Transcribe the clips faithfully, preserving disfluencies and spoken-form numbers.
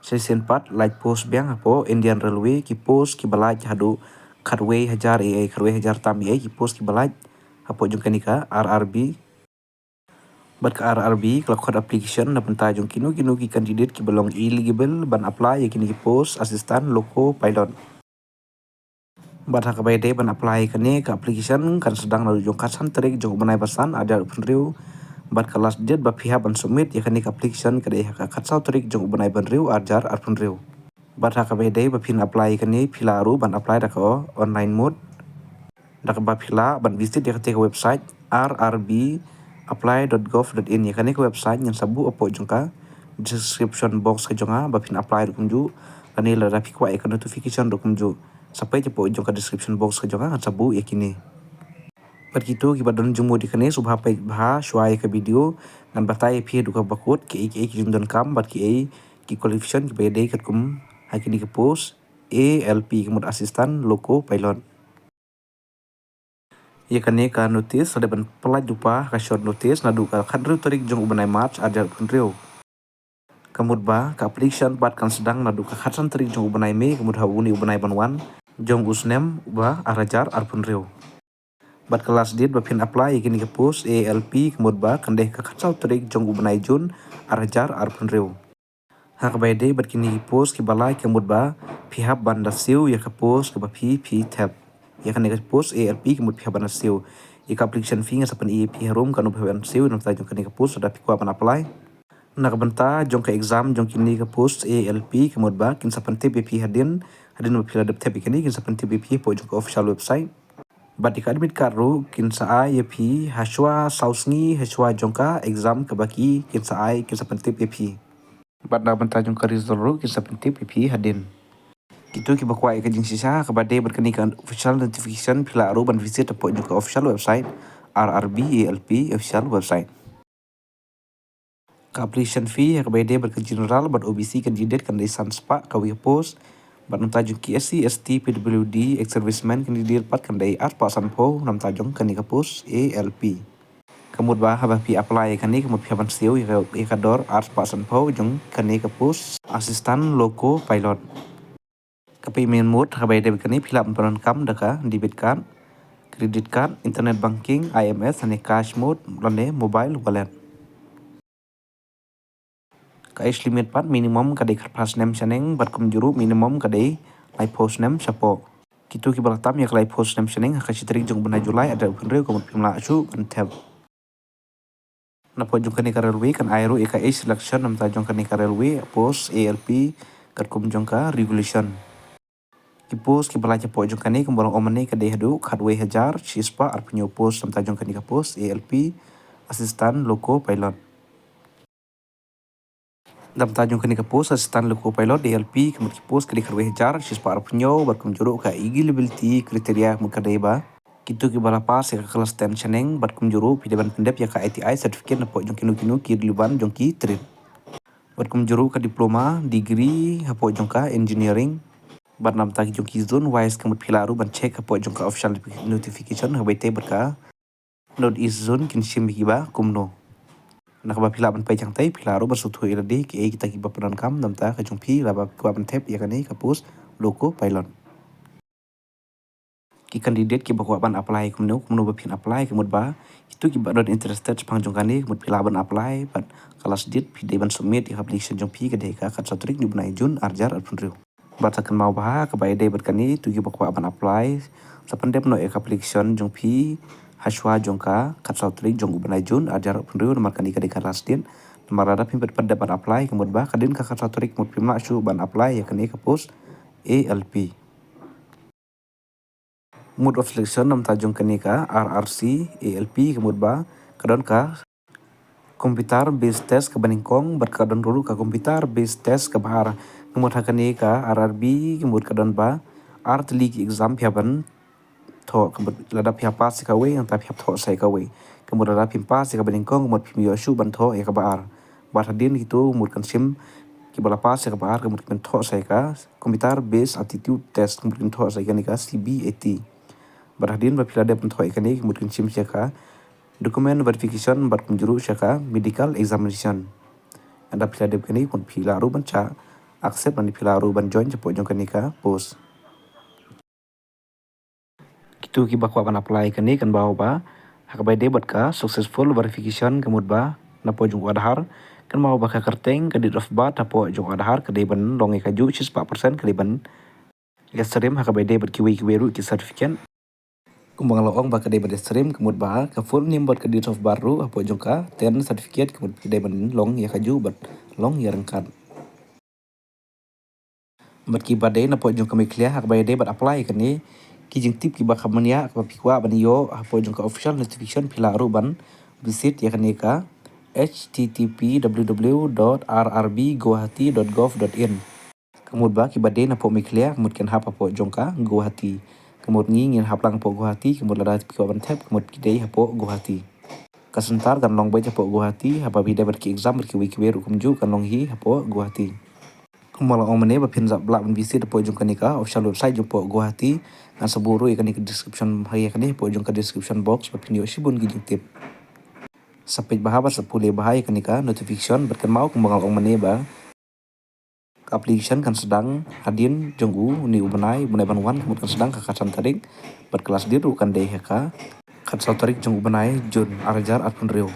Shisien pat lait post biang hapoh Indian Railway, ki post kiba lait haduh khatwei hajar ïa, khatwei hajar tam ïa ki post kiba lait hapoh jong kane ka R R B. Bad ka R R B ka la khot application na bynta jong kino kino ki candidate kiba long eligible ban apply ïa kine ki post assistant loco pilot. Bad ha kaba ïadei ban apply ïa kane ka application kan sdang naduh jong ka khatsan tarik jong u bnai ba san, arhajar arphew hynriew. Bad ka last date ba phi hap ban submit ïa kane ka application ka dei ha ka khatsaw tarik jong u bnai ba hynriew, arhajar arphew hynriew. Bad ha kaba ïadei ba phin apply ïa kane, phi lah ruh ban apply da ka online mode. Da kaba phi lah ban visit ïa kata ka website R R B apply dot gov dot in. Ïa kane ka website ngan sa buh hapoh jong ka description box ka jong nga ba phin apply ruh kumjuh, lane lada phi kwah ïa ka notification ruh kumjuh. Sa peit hapoh jong ka description box ka jong nga, ngan sa buh ïa kine. Bad kito kiba don jingmut ïa kane, sngewbha peit bha shuwa ïa ka video, ngan batai ïa phi haduh kaba kut kiei kiei ki jingdonkam bad kiei ki qualification kiba ïadei katkum ha kine ki post A L P, ka mut assistant loco pilot. Ïa kane ka notice la dep ban pyllait lypa ha ka short notice naduh ka khathynriew tarik jong u bnai March, arhajar arphew hynriew. Ka mut ba ka application pat kan sdang naduh ka khatsan tarik jong u bnai May, ka mut ha une u bnai ban wan jong u snem ba arhajar arphew hynriew. Bad ka last date ba phin apply ïa kine ki post A L P, ka mut ba kan dei ka khatsaw tarik jong u bnai June, arhajar arphew hynriew. Ha kaba ïadei bad kine ki post kiba lait, ka mut ba phi hap ban da siew ïa ka post kaba phi, phi thep. Ïa kane ka post A L P, ka mut phi hap ban da siew. Ïa ka application fee ngan sa pyni ïa phi harum katno ba phi hap ban siew na bynta jong kane ka post lada phi kwah ban apply. Na ka bynta jong ka exam jong kine ka post A L P, ka mut ba kin sa pyntip ïa phi hadien, hadien ba phi la dep thep ïa kine, kin sa pyntip ïa phi hapoh jong ka official website. Bad ïa ka admit card ruh kin sa ai ïa phi ha shuwa saw sngi ha shuwa jong ka exam kaba ki kin sa ai, kin sa pyntip ïa phi. Bad na bynta jong ka result ruh kin sa pyntip ïa phi hadien. Kito kiba kwah ïa ka jingshisha kaba dei bad kane ka official notification, phi lah ruh ban visit hapoh jong ka official website R R B A L P official website. Ka application fee ha kaba ïadei bad ka general bad O B C candidate kan dei san spah kawei ka post. Bad na bynta jong ki S C, S T, P W D, ex-serviceman candidate pat kan dei ar spah sanphew na bynta jong kane ka post A L P. Ka mut ba haba phi apply ïa kane, ka mut phi hap ban siew ïa ka, ïa ka dor ar spah sanphew jong kane ka post assistant loco pilot. Ka payment mode ha kaba ïadei bad kane, phi lah ban pyndonkam da ka debit card, credit card, internet banking, I M S, lane cash mode, lane mobile wallet. Ka age limit pat minimum ka dei khatphra snem shaneng, bad kumjuh ruh minimum ka dei laiphew snem shapoh. Kito kiba la tam ïa ka laiphew snem shaneng ha ka shi tarik jong u bnai July, arhajar arphew hynriew, ka mut phim lah shuh ban thep. Napoh jong kane ka railway kan ai ruh ïa ka age relaxation na bynta jong kane ka railway post A L P katkum jong ka regulation. Ki post kiba lait hapoh jong kane, kumba la ong mynne, ka dei haduh khatwei hajar shispah arphew hynñiew post na bynta jong kane ka post A L P assistant loco pilot. Na bynta jong kane ka post assistant loco pilot A L P, ka mut ki post ka dei khatwei hajar shispah arphew hynñiew, bad kumjuh ruh ka eligibility criteria, ka mut ka dei ba kito kiba la pass ïa ka class ten shaneng, bad kumjuh ruh phi dei ban pyndep ïa ka I T I certificate napoh jong kino kino ki relevant jong ki trade. Bad kumjuh ruh ka diploma, degree hapoh jong ka engineering. Bad na bynta ki jong ki zone wise, ka mut phi lah ruh ban check hapoh jong ka official notification ha kaba ïadei bad ka North East Zone kin shim ïa kiba kumno. Na kaba phi lah ban peit hangtai, phi lah ruh ban sngewthuh ïa lade kiei kita kiba pyndonkam na bynta ka jong phi, lada phi kwah ban thep ïa kane ka post loco pilot. Ki candidate kiba kwah ban apply kumno kumno ba phin apply, ka mut ba kito kiba don interested shaphang jong kane, ka mut phi lah ban apply, bad ka last date phi dei ban submit ïa ka application jong phi ka dei ka khatsaw tarik jong u bnai June arhajar arphew hynriew. Bad sa kynmaw bha ha kaba ïadei bad kane, to kiba kwah ban apply, sa pyndep noh ïa ka application jong phi ha shuwa jong ka khatsaw tarik jong u bnai June arhajar arphew hynriew, namar kane ka dei ka last date. Namar lada phim pat pyndep ban apply, ka mut ba hadien ka khatsaw tarik, ka mut phim lah shuh ban apply ïa kane ka post A L P. Mode of selection na bynta jong kane ka R R C A L P, ka mut ba ka don ka computer based test kaba nyngkong, bad ka don ruh ka computer based test kaba ar. Ka mut ha kane ka R R B, ka mut ka don ba ar tylli ki exam phi hap ban thoh, ka mut lada phi hap pass ïa kawei, nangta phi hap thoh sa ïa kawei. Ka mut lada phim pass ïa kaba nyngkong, ka mut phim ïoh shuh ban thoh ïa kaba ar. Bad hadien kito, ka mut kan shim kiba la pass ïa kaba ar, ka mut kin thoh sa ïa ka computer based aptitude test, ka mut kin thoh sa ïa kane ka C B A T. Bad hadien ba phi la dep ban thoh ïa kane, ka mut kin shim sha ka document verification bad kumjuh ruh sha ka medical examination. Lada phi la dep kane, ka mut phi lah ruh ban shah accept, lane phi lah ruh ban join shapoh jong kane ka post. Kito kiba kwah ban apply kane kan baw ba ha kaba ïadei bad ka successful verification, ka mut ba napoh jong u Aadhaar kan baw ba ka kyrteng, ka date of birth hapoh jong u Aadhaar ka dei ban long ïa kajuh, shispah percent ka dei ban ïa stream ha kaba ïadei bad kiwei kiwei ruh ki certificate. Kumba nga la ong ba ka dei ban ïa stream, ka mut ba ka full name bad ka date of birth ruh hapoh jong ka tenth certificate ka mut ka dei ban long ïa kajuh bad long ïa ryngkat. Bad kiba dei napoh jong ka Meghalaya ha kaba ïadei bad apply kane, ki jingtip kiba kham bniah kaba phi kwah ban ïoh hapoh jong ka official notification, phi lah ruh ban visit ïa kane ka H T T P W W dot R R B Guwahati dot gov dot in. Ka mut ba kiba dei napoh Meghalaya ka mut kin hap hapoh jong ka Guwahati. Ka mut ngi ngin hap lang hapoh Guwahati, ka mut lada phi kwah ban thep ka mut ki dei hapoh Guwahati. Ka center kan long beit hapoh Guwahati, haba phi dei bad ki exam bad kiwei kiwei ruh kumjuh kan long hi hapoh Guwahati. Kumba la ong mynne, ba phin sa lah ban visit hapoh jong kane ka official website jong poh Guwahati, ngan sa buh ruh ïa kane ka description, ha ïa kane hapoh jong ka description box ba phin ïoh shibun ki jingtip. Sa peit bha bad sa pule bha ïa kane ka notification bad kynmaw kumba nga la ong mynne ba ka application kan sdang hadien jong u, une u bnai, u bnai ban wan, ka mut kan sdang ka khatsan tarik bad ka last date ruh kan dei ha ka khatsaw tarik jong u bnai June ar hajar arphew hynriew.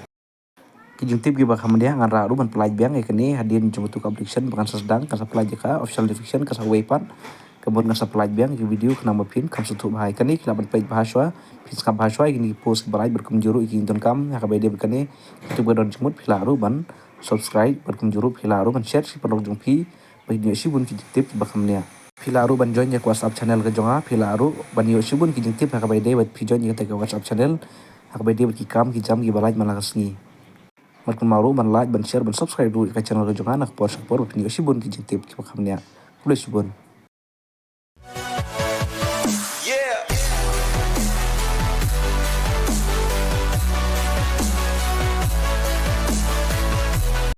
Ki jingtip kiba kham bniah ngan rah ruh ban pynlait biang ïa kane hadien jong utu ka application ba kan sa sdang, kan sa pynlait ïa ka official notification, ka sa wei pat. Ka mut ngan sa pynlait biang ïa ki video khnang ba phin kham sngewthuh bha ïa kane, ki lah ban peit bha shuwa, phin sngap bha shuwa ïa kine ki post kiba lait bad kumjuh ruh ïa ki jingdonkam ha kaba ïadei bad kane. Kito kiba don jingmut phi lah ruh ban subscribe bad kumjuh ruh phi lah ruh ban share sha ki paralok jong phi ba kin ïoh shibun ki jingtip kiba kham bniah. Phi lah ruh ban join ïa ka WhatsApp channel ka jong nga, phi lah ruh ban ïoh shibun ki jingtip ha kaba ïadei bad phi join ïa kata ka WhatsApp channel ha kaba ïadei bad ki kam ki jam kiba lait man la ka sngi. Bad kynmaw ruh ban like, ban share, ban subscribe ruh ïa ka channel ka jong nga, na ka por sha ka por ba phin ïoh shibun ki jingtip kiba kham bniah. Khublei shibun.